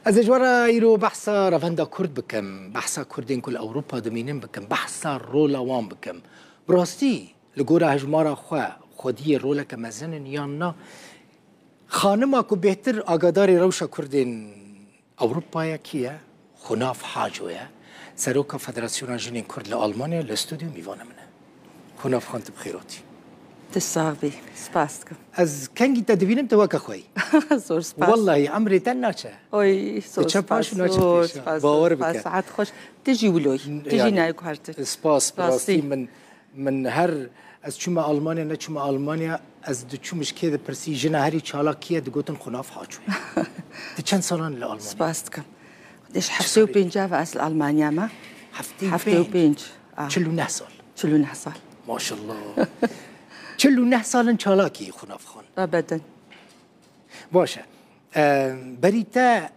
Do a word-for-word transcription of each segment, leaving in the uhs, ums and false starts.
Ez ê ji we re îro behsa revenda Kurd bikim, behsa Kurdên ku li Ewropa dimînin bikim, behsa rola wan bikim. Bi rastî, li gora hejmara xwe, xwediyê roleke mezin in yan na? Xanima ku bêhtir agadarê rewşa Kurdên Ewropa ye kî ye? Xunaf Haco ye. Seroka Federasyona Jinên Kurd li Almanya li stûdyo mîvana min e. Xunaf Xan, tu bi xêr hatî. Tu sax bî. Spas dikim. Ez kengî te dibînim, tu weke xwe yî. Zor spas. Wellahî emrê te naçe. Oy, zor spas. Tu çe paş û naçe pêş. Bawer bike. Saet xweş. Tu jî wilo yî. Tu jî nayê guhertin. Spas, bi rastî min, min her, ez çûme Almanya, neçûme Almanya, ez diçûm ji kê dipirsî, jina herî çalak kî ye, digotin Xunaf Haco ye. Tu çend salan li Almanya? Spas dikim. Xwedê ji heftê û pênc ve ez li Almanya me. Heftê û pênc? Heftê û pênc, a. Çil û neh sal. Çil û neh sal. Maşallah. Çil û neh sal in çalakî, Xunaf Xan. Ebeden. Baş e. Em, berî te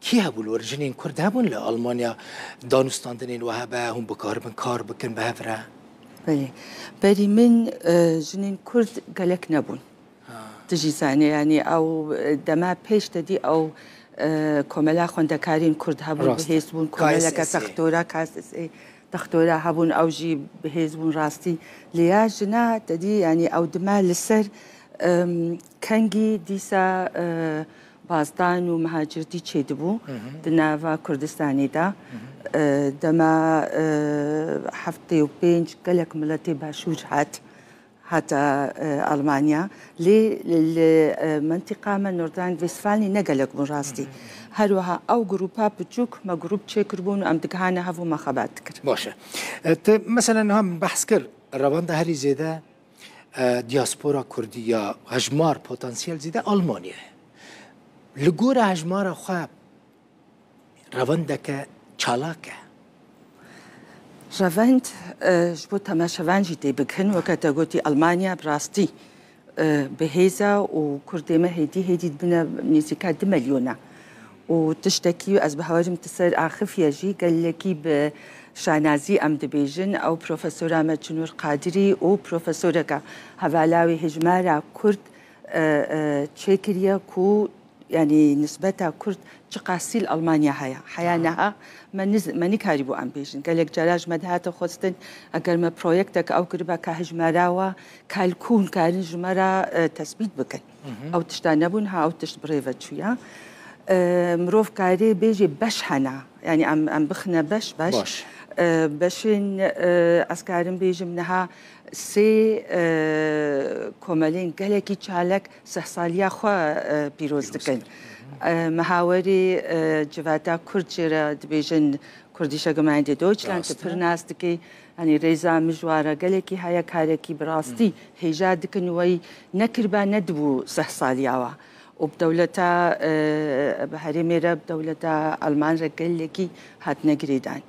kî hebû li wir? Jinên Kurd hebûn li Almanya danûstandinên we hebe, hûn bikaribin kar bikin bi hev re? Belê. Berî min, e, jinên Kurd gelek nebûn. Ha. Tu jî zanî, yanî ew, e, dema pêş te dî ew, e, komela xwendekarên Kurd hebûn, rast, bihêz bûn, komeleke K S S A. Textora, K S S A, textora hebûn, ew jî bihêz bûn rastî. Lê ya jina te dî, yanî ew dima li ser, em, kengî dîsa, e, bazdan û mihacirtî çêdibû, hı hı, di nava Kurdistanê de. Hı hı. E, dema, e, heftê û pênc gelek miletê başûr hat, hata, e, Almanya. Lê li, li, e, mentiqa me Nordrhein-Westfalenê ne gelek bûn rastî. Hı hı. Her wiha ew grupa piçûk me grup çêkiribûn û em digihane hev û me xebat dikir. Baş e. E, tu mesela niha min behs kir, revanda herî zêde e, diaspora kurdî ya hejmar potansiyel zêde Almanya ye. Li gora hejmara xwe revendeke çalak e. Revend, e, ji bo temaşevan jî tê bikin, weke te gotî Almanya bi rastî, e, bi hêz e û Kurdê me hêdî hêdî dibine nêzîka du milyon e. Û tiştekî ez bi hewarim tu ser axifiye jî gelekî bi şanazî em dibêjin. Ew profesora me Çinûr Qadirî û profesoreke hevala wê hejmara Kurd, e, e, çêkiriye ku, yanî nisbeta Kurd çiqasî li Almanya heye. Heya niha me niz-, me nikarîbû em bêjin. Gelek cara ji me dihate xwestin, eger me proyekteke ew kiribe ka hejmara wa, kalkûn karin ji me re, e, tesbît bikin. Hı hı. Ew tişta nebûn, ha ew tişt bi rê ve çûye. E, mirov karê bêjê beş hene. Yanî em, em bixine beş beş. Baş. E, beşên, e, ez karim bêjim niha sê, e, komelên gelekî çalek seh saliya xwe, e, pîroz dikin. Pîroz dikin. E, mehawerê, e, civata Kurd jê re dibêjin Kurdische Gemeinde Deutschland, tu pir nas dikî. Yanî rêza mijwara gelekî heye, karekî bi rastî hêja dikin wey nekiriba nedibû seh saliya wa. Û bi dewleta, e, bi herêmê re, bi dewleta Alman re gelekî hatine girêdan.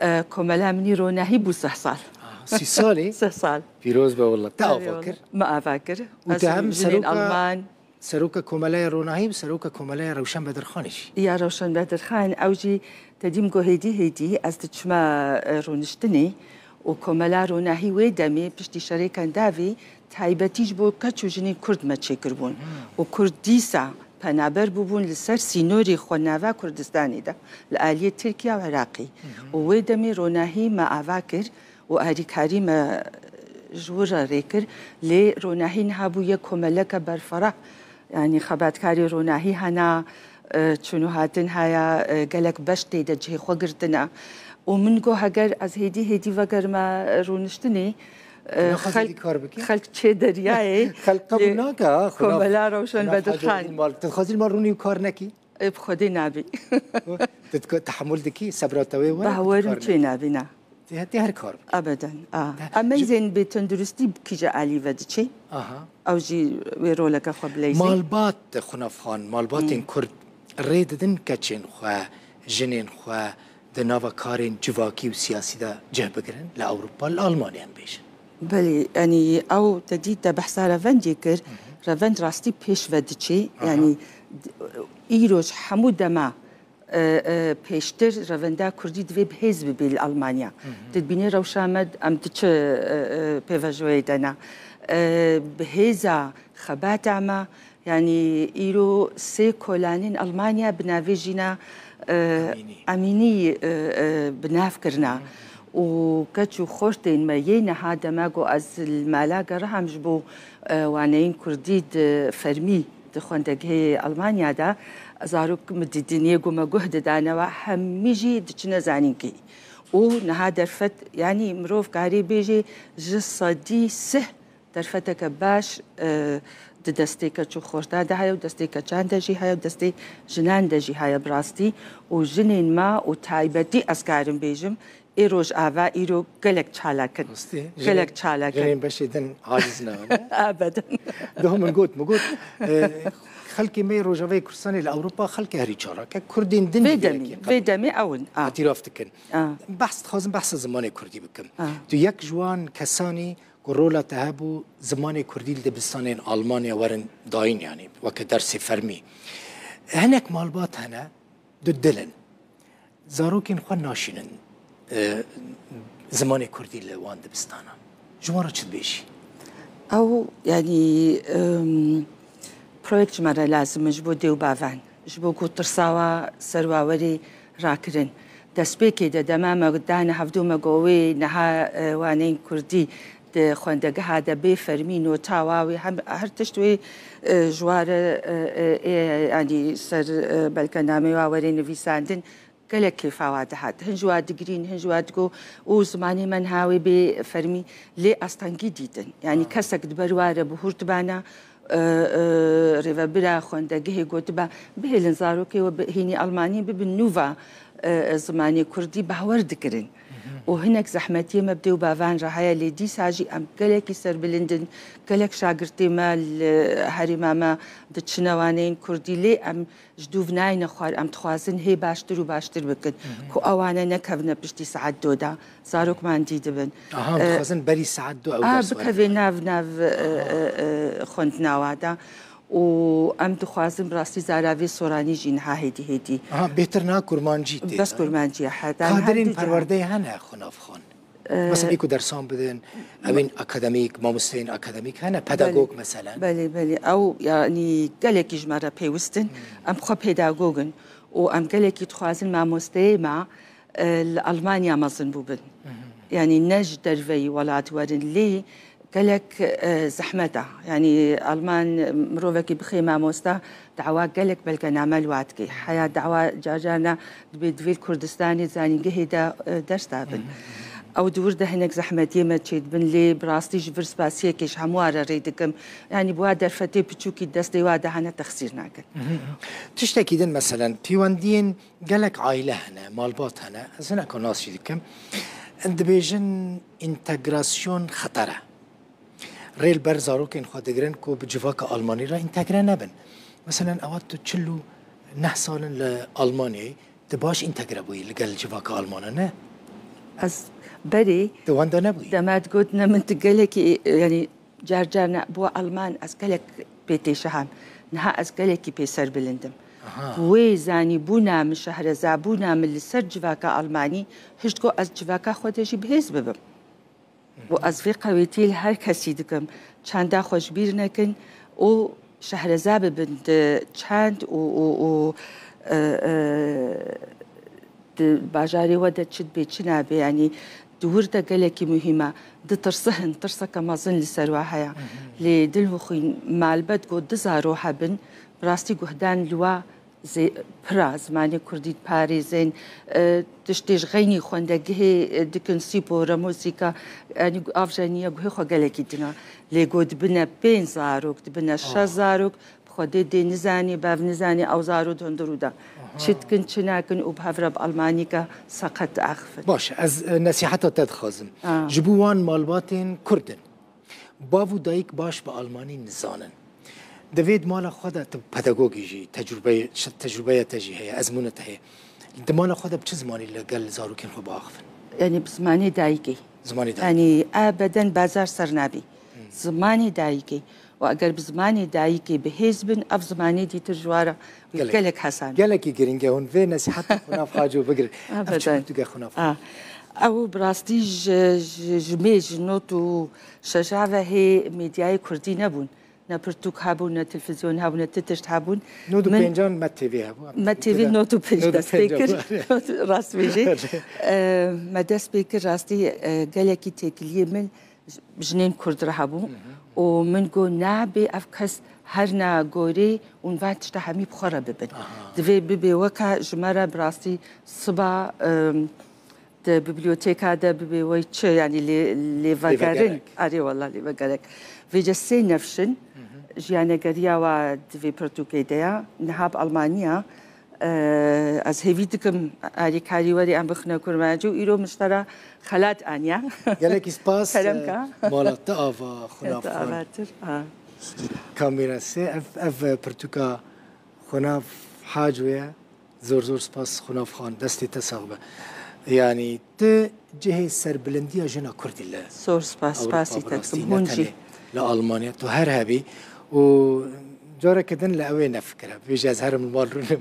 E, komela min î ronahî bû seh sal. Ah, sî salî? Seh sal. Pîroz be wela. Te ava kir? Me ava kir. Û te hem seroka, Alman, seroka Komeleya Ronahî û seroka Komeleya Rewşen Bedirxanê jî. Ya Rewşen Bedirxan, ew jî te dîm got hêdî hêdî ez diçime, e, rûniştinê û Komela Ronahî wê demê piştî şerê Kendavê taybetî ji bo keç û jinên Kurd me çêkiribûn. Hmm. Û Kurd dîsa penaber bûbûn li ser sînorê xwe nava Kurdistanê de, li aliyê Tirkiye û Iraqê. Hı hı. Û wê demê Ronahî me ava kir û alîkarî me ji wir re rê kir. Lê Ronahî niha bû yek komeleke berferah. Yanî xebatkarê Ronahî hena, e, çûn û hatin haya, e, gelek beş tê de cihê xwe girtine. Û min got, heger ez hêdî hêdî vegerime rûniştinê, e, xelk, xelk çê deryayê. Xelk qebûl nake, ha, Komela Rewşen Bedirxan. Tu dixwazî li mal rûnî û kar nekî? Ê, bi Xwedê nabî. Tu dika-, tehemûl dikî, sebra te wê were? Bawerim çê nabî, na. Tê, tê her kar bikî. Ebeden, a. Em meyzên bê tenduristî bi kîja alî ve diçê? Aha. Ew jî wê roleke xwe bileyzê. Malbat, Xunaf Xan, malbatên Kurd rê didin keçên xwe, jinên xwe di nava karên civakî û siyasî de cih bigirin li Ewropa, li Almanya em bêjin? Belê, yanî ew te dît te behsa revendê kir, revend rastî pêş ve diçê. Aha. Yanî d-, îro ji hemû dema, e, e, pêştir revenda Kurdî divê bi hêz bibê li Almanya. Hı hı. Tu dibînî rewşa me em di çi, e, e, pêvajoyê de ne. E, bi hêza xebata me, Yanî îro sê kolanên Almanya bi navê jîna, e, Emînî. Emînî, e, e, bi nav kirina. Û keç û xortên me yê niha dema ku ez li mala geriham ji bo, e, waneyên kurdî di fermî di xwendegehê Almanya de, zarok min didin yê ku me guh didane we, hemî jî diçine zanînkî. Û niha derfet, yanî mirov karê bêjê ji sedî sih derfeteke baş, e, di destê keç û xorta de heye û destê keçan de jî heye û destê jinan de jî heye bi rastî. Û jinên me û taybetî ez karim bêjim, ê Rojava îro gelek çalak in. Rastî, Gelek jinên, çalak in. Jinên beşê din aciz ne, ne? Ebeden. Doh min got, min got, e, xelkê me yê Rojavayê Kurdistanê li Ewropa xelkê herî çalak e. Kurdên din jî Vê demî, gelekî vê xelk demî ew in. A. Îtiraf dikin. A. Behs dixwazim behsa zimanê kurdî bikim. A. Tu yek ji wan kesanî ku rola te hebû zimanê kurdî li dibistanên Almanya werin dayîn, yanî weke dersê fermî. Hinek malbat hene, dudil in. Zarokên xwe naşînin, e, zimanê kurdî li wan dibistanan. Ji wan re çi dibêjî? Ew, yanî, em, proyek ji me re lazim e ji bo dê û bavan. Ji bo ku tirsa wa ser wa werê rakirin. Destpêkê de dema me dane hevdû me got wê niha, e, waneyên kurdî di xwendegeha de bê fermî nota wa wê hem her tişt wê, e, ji wa re, e, e, e, yanî ser, e, belkenameyê wa werê nivîsandin gelek kêfa wa dihat. Hin ji wa digirîn, hin ji wa digo û zimanê me niha wê bê fermî lê astengî dîtin. Yanî kesek di ber wa re bi hûr dibana, e, e, rêvebira xwendegehê gotiba, bihêlin zarokê we bi hînî Almanî bibin nûva, e, e, zimanê kurdî bawer dikirin. Û hinek zehmetiyê me bi dê û bavan re heye, lê dîsa jî em gelekî serbilind in, gelek şagirtê me li herêma me diçine waneyên kurdî, lê em ji dûv nayne xwar, em dixwazin hê baştir û baştir bikin, ku ewane nekevine piştî saet do de, zarok mandî dibin. Aha, em E, dixwazin berî saet do ew a, ders werin. Bikeve nav, nav, e, e, e, xwendina wa de. Û em dixwazin bi rastî zaravê soranî jî niha hêdî hêdî. Aha, bêhtir niha kurmancî tê Bes de. Kurmancî ye, he. Kadirên perwerdeyê hene xwe nav xwan? E, Mesela, ê ku dersan bidin, ew ên akademîk, mamosteyên akademîk hene, pedagog Belê. Meselen. Belê, belê. Ew, yanî, gelekî ji me re pêwist in. Hmm. Em xwe pedagog in. Û em gelekî dixwazin mamosteyê me, e, li Almanya mezin bûbin. Yanî ne ji derveyî welat werin, lê gelek, e, zehmet e. Yanî Alman mirovekî bixê mamosta, dawa gelek belgename li wa dike. Heya dawa car carna dibê di vê Kurdistanê zanîngehê de, e, ders dabin. Ew di wir de hinek zehmetiyê me çêdibin, lê bi rastî ji vir spasiyekê ji hemû re rê dikim. Yanî bi wa derfetê piçûkî destê wa de hene texsîr nakin. Tiştekî din, meselen, pêwendiyên Gelek aîle hene, malbat hene, ez hineka nas jî dikim. Dibêjin întegrasyon xeter e. Rê li ber zarokên xwe digirin ku bi civaka Almanî re întegre nebin. Meselen, ewa tu çil û neh sal in li Almanyayê, tu baş întegre bûyî li gel civaka Almana, ne? Ez berê Tu wenda nebûyî. Dema digot ne min tu gelekî, yanî Car car ne, bo Alman ez gelek pê têşihan. Niha ez gelekî pê serbilind im. Aha. Wê zanîbûna min, şehrezabûna min li ser civaka Almanî, hişt ku ez civaka xwe de jî bi hêz bibim. Û ez vê qewetiyê li her kesî dikim. Çanda xwe ji bîr nekin û şehreza bibin di çand û, û, û, e, e, di bajarê we de çi dibê, çi nabe, yanî di wir de gelekî muhîm e. Di tirsihin, tirseke mezin li ser we heye. Lê dil bixwîn, malbet ku du zaro hebin, bi rastî guhdan li we zê-, pir e, zimanê kurdî diparêzin, e, tiştê ji xeynî xwendegihê, e, dikin, spor e, muzîka, yanî av jeniye guhê xwe gelekî din e. Lê ku dibine pênc zarok, dibine şeş zarok, Bi Xwedê dê nizanî, bev nizanî, ew zaro di hundir û de. Aha. Çi dikin, çi nakin û bi hev re bi almanîka seqet diaxifin. Baş, ez, e, nesîheta te dixwazim. Ah. Ji bo wan malbatên Kurd in. Bav û dayik baş bi almanî nizanin. Divê di mala xwe de, tu pedagogî jî, tecrûbeyê, ş-, tecrûbeya te jî heye, ezmûna te heye. Di mala xwe de bi çi zimanî li gel zarokên xwe biaxifin? Yanî bi zimanê dayikê. Zimanê dayikê. Yanî ebeden bazar ser nabî. Hmm. Zimanê dayikê. Û eger bi zimanê dayikê bi hêz bin, ev zimanê dîtir ji wa re wî Gelek. gelek hesan. Gelekî giring e, hûn vê nesîheta xwe nav Haco bigirin. Ev Ebeden. çi pirtûke xwe nav. A. Ew bi rastî ji, ji, ji mêj, ji not û şeşa ve hê medyayê kurdî nebûn. ne pirtûk hebûn, ne televîzyon hebûn, ne ti tişt hebûn. Nod û pêncan Me T V hebû. Me T V nod û pênc dest pê kir. Rast bêjî. Me dest pê kir rastî, e, gelekî têkiliyê min jinên Kurd re hebû. Û min got, nabê ev kes her ne gorê û van tişta hemî bi xwe re bibin. Divê bibe weke ji me re bi rastî siba, e, di bibliyoteka de bibe wê çi, yanî lê, lêvegerin. Erê wela lêvegerek. Vêce sê nefşin, jiyanegeriya wa di vê pirtûkê de ya, niha bi Almanya, e, ez hêvî dikim alîkarî werî em bixine kurmancî û îro min ji te re xelat aniya. Gelekî spas. Kerem ka. Mala te ava xwe nav xan. Kamera sê, ev, ev pirtûka xwe nav Haco ye. Zor zor spas Xunaf Xan, destê te sax be. Yanî tu cihê serbilindiya jina Kurdî li Zor spas, spasî te dikim. Hûn jî. Li Almanya tu her hebî û careke din li ew ê nefikire. Bêje ez herim li mal rûnim.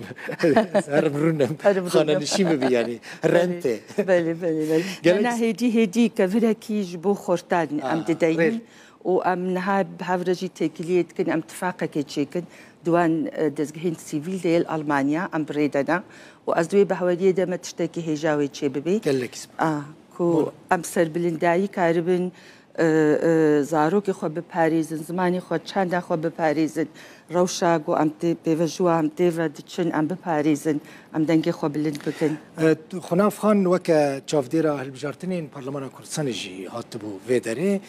Ez herim rûnim. Xanenişîn bibî yanî. Rentê. Belê, belê, belê. Gelek... Nana hêdî hêdî kevirekî ji bo xortan em dideynin. Û em niha bi hev re jî têkiliyê dikin, em tifaqekê çêkin. Di wan, e, dezgehên sivîl de yê li Almanya em bi rê de ne. Û ez di wê behweriyê de me tiştekî hêja wê çê bibê. Gelekî spas. A, ku em serbilindayî karibin, e, e, zarokê xwe biparêzin, zimanê xwe, çanda xwe biparêzin. Rewşa ku em tê pêve ji wan, em tê ve diçin, em biparêzin, em dengê xwe bilind bikin. E, Xunaf Xan weke çavdêra hilbijartinên Parlemana Kurdistanê jî hatibû vê derê.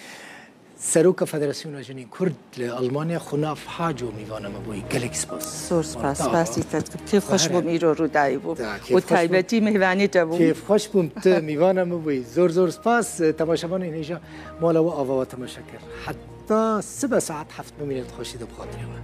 Seroka Federasyona Jinên Kurd li Almanya Xunaf Haco mîvana me bûyî. Gelek spas. Zor spas. Spasî te dikim. Kêfxweş bûm îro rûdayî bûm. Û taybetî mêvanê te bûm. Kêfxweş bûm tu mîvana me bûyî. Zor zor spas. Temaşevanên hêja mala we ava we temaşe kir. Heta sibe saet heft bimînin di xweşî de bi xatirê we.